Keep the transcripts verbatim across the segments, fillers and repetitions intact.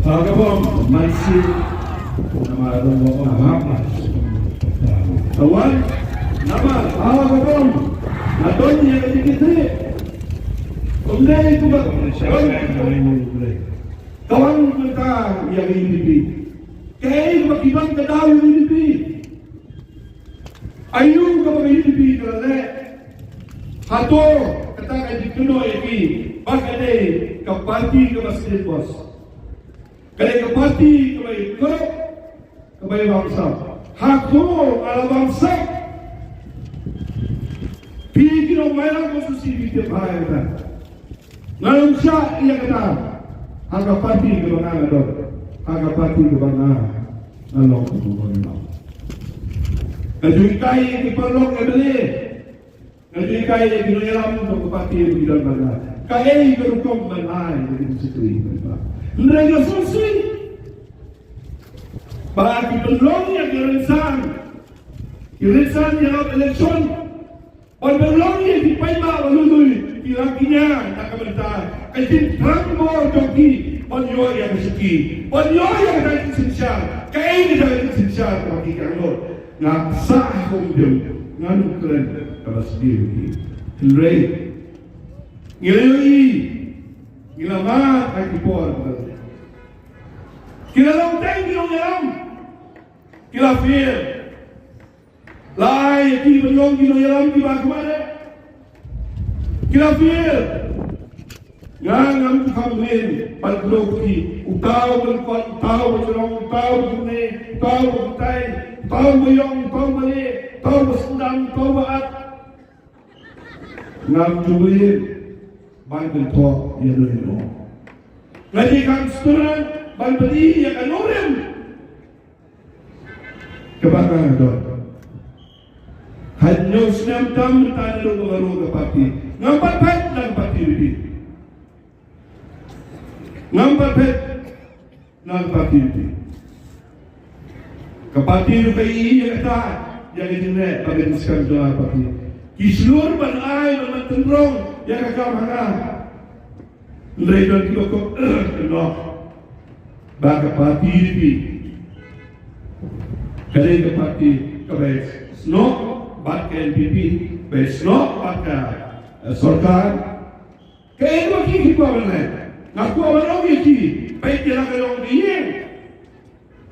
Ka bom, man sien, namar ka bom, namar ka bom. Ka wan, namar, ka bom. Ka don ïa ka jingkitkhlieh. Ym dei kumba, ka wan mynta ïa ka U D P. Kaei kaba ki don ka daw ïa ka U D P. Aïu kaba ka U D P ka la leh? Hato kata ka jingkynnoh ïa ki ba ka dei ka party kaba sdien bos? Ka dei ka party kaba ïa kyrpad, kaba ïa bamsap. Hato ka la bamsap? Phi ki nongmailang konstituensi phi tip bha ïa kata. Nga long shah ïa kata ha ka party kaba nga nga don, ha ka party kaba nga nga long u nongïalam. Nga ju hikai ïa ki paralok M L A, nga ju hikai ïa ki nongïalam jong ka party ba ki don bad nga kaei ka rukom ban ai ïa ki secretary. Hynrei nga sngewsih ba ki pynlong ïa ki rynsan, ki rynsan ïalap election. Ban pynlong ïa ki paidbah ba lui lui, ki la kñia na ka bynta ka jingthrang bor jong ki ban ïoh ïa ka shuki, ban ïoh ïa ka jingsynshar. Kaei ka jingsynshar kaba ki kynnoh? Nga sah kum jong nga, nukren kaba sdie ki. Hynrei ngi la ïohi, ngi la mad ha ki por ba ki la long tang ki nongïalam, ki la fail. La ai ïa ki ban long ki nongïalam kiba kham eh. Ki la fail. Nga ngam ju kham lyngngoh ban kdew ki. Uta u ban kwah, uta u ban jrong, uta u ban ne, uta u ban tai, uta u ban ïong, uta u ban leh, uta u ban sdang, uta u ban at. Ngam ju lyngngoh ban kynthoh ïa no ïa no. Nga dei kham student ban pynïaid ïa ka nongrim. Kaba nga don. Hynñiew snem tam mynta naduh ba nga rung ka party. Ngam pat phet na ka party U D P. Ngam pat phet na ka party U D P. Ka party ruh ka ïohi ïa kata, ïa ka jingleh bad ka jingskhem jong ka party. Ki shlur ban ai, ban, ban tynrong ïa ka kam ha nga. Hynrei don kiba kwah, eh, noh. Ba ka party U D P ka dei ka party kaba ïasnoh bad ka N P P, ba ïasnoh bad ka, eh, sorkar. Kaei kaba ki, ki kwah ban leh? Nga kwah ban ong ïa ki, peit ïa la ka long ka ïing.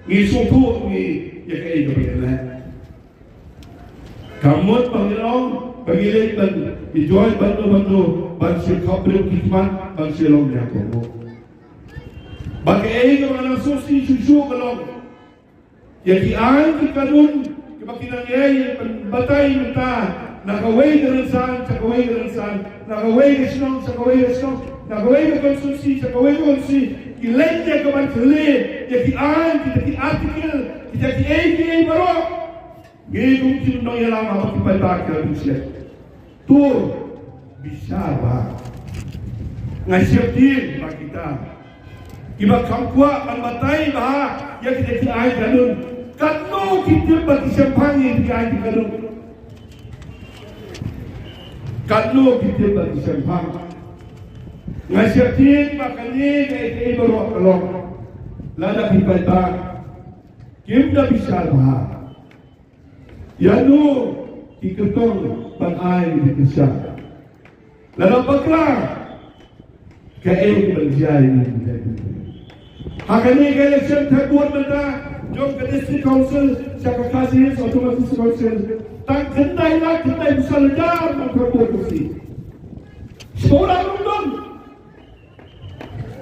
Ngi sngewthuh ngi ïa kaei kaba ngi leh. Ka mut ba ngi long, ba ngi leit ban ïa join bad no bad no, ban shu khapbriew ki khmat, ban shu long ïa ka mut. Ba kaei kaba nga sngewsih shuh shuh ka long ïa ki aiñ ki kanun kiba ki nang ïai pynbatai mynta na kawei ka rynsan sha kawei ka rynsan, na kawei ka shnong sha kawei ka shnong, na kawei ka konstituensi sha kawei ka konstituensi, ki leit ïa ka ban pynleit ïa ki aiñ, kita ki article, kita kiei kiei baroh. Ngi kum ki nongïalam haba ki paidbah ki la duk shet, to bishar bha. Nga sheptieng ba kita kiba kham kwah ban batai bha ïa kita ki aiñ kanun, katno ki tip ba ki shemphang ïa ki aiñ ki kanun. Katno ki tip ba ki shemphang. Nga sheptieng ba kane kaei kaei baroh ka long lada ki paidbah kim da bishar bha. Ïa no ki kyrtong ban ai ki kyrshan. Lada bakla kaei ban jia ïa ki. Ha kane ka election thep vote mynta jong ka District Council sha ka Khasi Hills Autonomous District Council, tang khyndai lak khyndai phew san hajar ban thep vote ka si. Shiphew lak ruh ym don.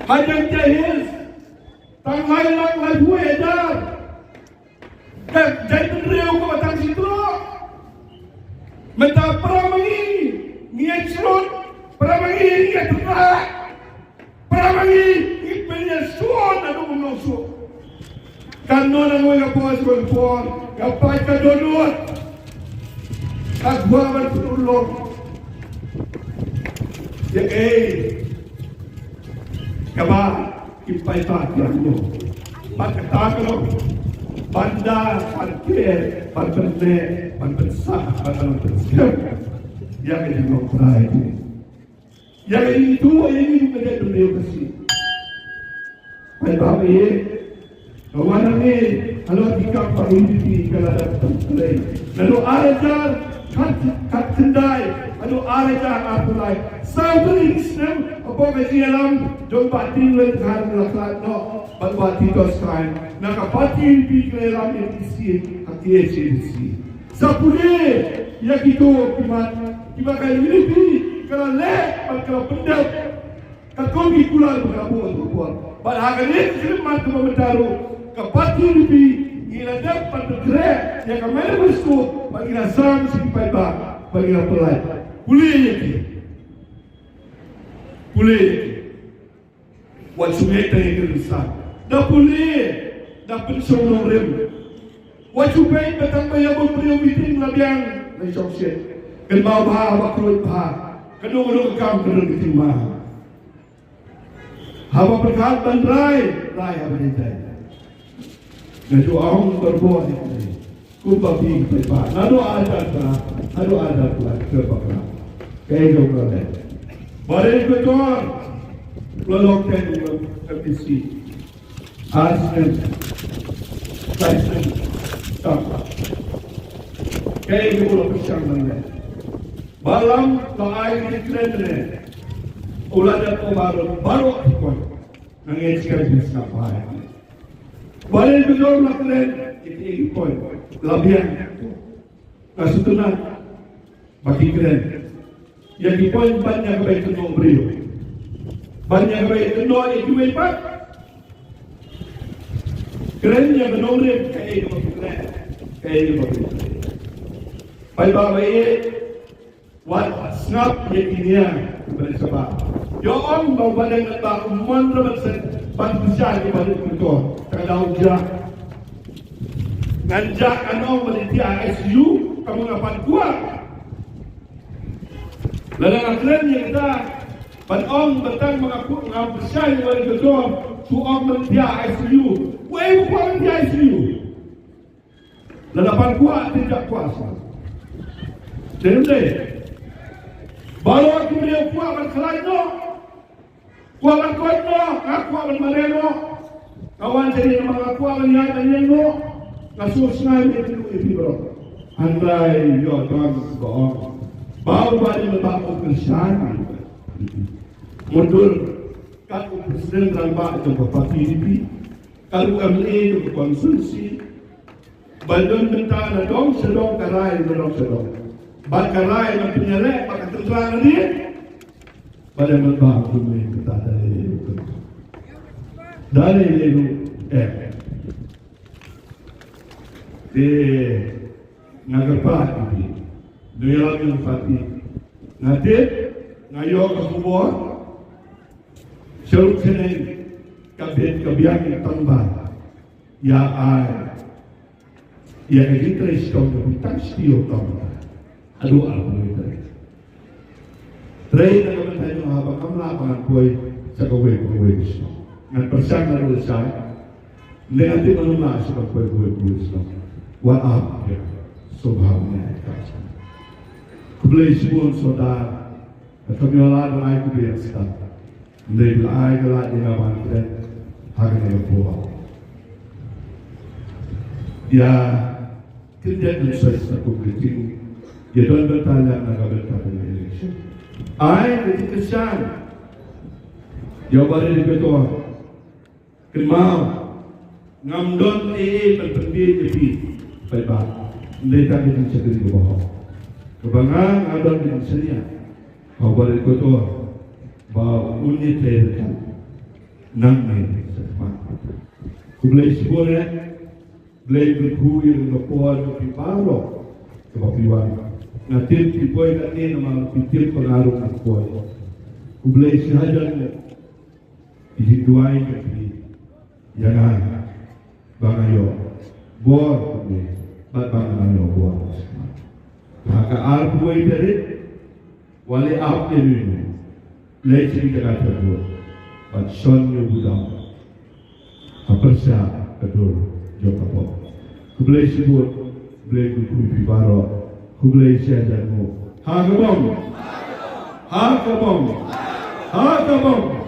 Ha Jaintia Hills tang lai lak laiphew hajar. Ka jaitbynriew kaba tang shi tnga. Mynta para ma ngi ngi ïa shlur, para ma ngi ngi ïa tnat, para ma ngi ngi pynïashoh naduh u nongshoh. Kan nang wei ka por shuh ka por ka pait ka dohnud. Ka kwah ban pynurlong. Ïa kaei kaba ki paidbah ki ïa ïoh. Bad kata ka long ban da, ban ker, ban pynneh, ban pynsah, ban, ban pynskhem ïa ka jinglong trai. Ïa ka ïing itu, ïa ïing itu ka dei briew Khasi. Paidbah, ïa ka wan hangne halor ki kam pang U D P ka la dep pyntrei. Naduh ar hajar khatkhyndai haduh ar hajar arphew lai, saw tylli ki snem hapoh ka jingïalam jong Bah Tingwei Dkhar, la khlad noh bad Bah Titos Chyne na ka party U D P, ki la ïalam ïa ka E C ha K H A D C. Sa pule ïa kito ki mat kiba ka U D P ka la leh bad ka la pyndep. Katkum ki kular ba ka buh ha ka por. Bad ha kane ka khyllipmat kaba mynta ruh, ka party U D P ngi la dep ban pynkhreh ïa ka manifesto bad ngi la sam sha ki paidbah bad ngi la pynlait. Pule ïa ki. Pule ïa ki. Wat shu ngeit tang ïa ki rynsan. Da pule, da pynshong nongrim. Wat shu peit ba tang ba ïa bun briew meeting la biang, la shong shit. Kynmaw bha, ba khuid bha. Ka don ka don ka kam, ka don ka ktien ma. Haba pyrkhat ban rai, rai haba dei jai. Nga ju ong barabor ïa kane. Kumba phi pynpaw. Naduh ar hajar phra haduh ar hajar phra, ka bakla. Kaei kaba la leh? Barit Kynthor la long ten u M D C. Ar snem, lai snem tam. Kaei kaba u la pyrshang ban leh? Ba lam ba ai ki kren ne, u la dep baroh, baroh ki point. Nga ngeit shikatdei phi sngap bha ïa kane. Barit Kynthor la kren ïa ki point, la biang. Nga sngewtynnat ba ki kren ïa ki point ban ïa kaba kynnoh briew, ban ïa kaba kynnoh ïa kiwei pat. Kren ïa ka nongrim, kaei kaba ki kren, kaei kaba ki kren. Paidbah ba ïeit, wat sngap ïa ki nia kiba dang shabah. Ïa ong ba u Bah Deng Natbah um mon ruh ban shet ban pynshai ïa u Barit Kynthor. Ka dei u jah. Ngan jah, ngan ong ba dei tiah I C U, ka mut nga pan kwah. Lada nga kren ïa kata, ban ong ba tang ba nga kwah, nga pynshai ïa u Barit Kynthor, shu ong ba dei tiah I C U. Wei u kwah ban tiah I C U. Lada pan kwah, te jah kwah shuwa. Te ym dei. Baroh ki briew kwah ban khlaiñ noh. Kwah ban koit noh, nga kwah ban mareh noh. Nga wan shane namar nga kwah ban ïaid ban ïeng noh. Nga sngewsynei ïa phi, ïa phi baroh. Hynrei ïoh don kiba ong ba u Bah Deng Natbah u kyrshan. Mutdur kat u president rangbah jong ka party U D P, kat u M L A jong ka constituency, ba don bynta na dong sha dong, ka rai na dong sha dong. Bad ka rai na pynïaleh bad ka tynrang nadien. Bad ym ban ba kumne kata da lei lei ruh. Da lei lei ruh, eh. Te nga kyrpad ïa phi, ngi ïalam ïa ka party. Nga tip, nga ïoh ka khubor sha ruh sha neng, ka bit ka biang tang ba ïa ai ïa ka jingtrei shitom jong phi tang shi taïew tang. Haduh arphew taïew. Trei na ka bynta jong nga ba ngam lah ba ngan poi sha kawei pa kawei ka shnong. Ngan pyrshang naduh lashai. Ym dei ngan tip ba ngam lah sha kawei pa kawei ka shnong. Wat ap ïa ka sngewbha ïa ka. Khublei shibun sordar. Ka kam ïa lad ba ai khublei ïa ka stad. Ym dei ba ai ka lad ïa nga ban kren ha kane ka por. Ïa khyndiat ngan soi sa kum ka jing, ïa don bynta lem na ka bynta ka election. Ai ka jingkyrshan ïa u Barit Kynthor. Kynmaw, ngam don ei ei ban pynbieit ïa phi, paidbah. Ym dei tang ka jingshakri kaba hok. Kaba nga, nga don ka jingshaniah ha u Barit Kynthor ba un ïatrei ryngkat nangne shakhmat. Khublei shibun eh. Blei kyrkhu ïa ka por jong phi baroh kaba phi wan. Nga tip phi poi katne namar phi tip ba nga ruh ngan poi. Khublei shihajar nguh. Ki jingduwai jong phi ïa nga ba nga ïoh bor kumne bad ba nga ïoh bor. Ha ka arphew wei tarik, wat leh ap ïa une u, leit sha ki jaka thymmai bad shon ïa u budam ha pyrshah ka dur jong ka pop. Khublei shibun, Blei kyrkhu ïa phi baroh. Khublei shihajar nguh. Ha ka bom. Ha ka bom. Ha ka bong.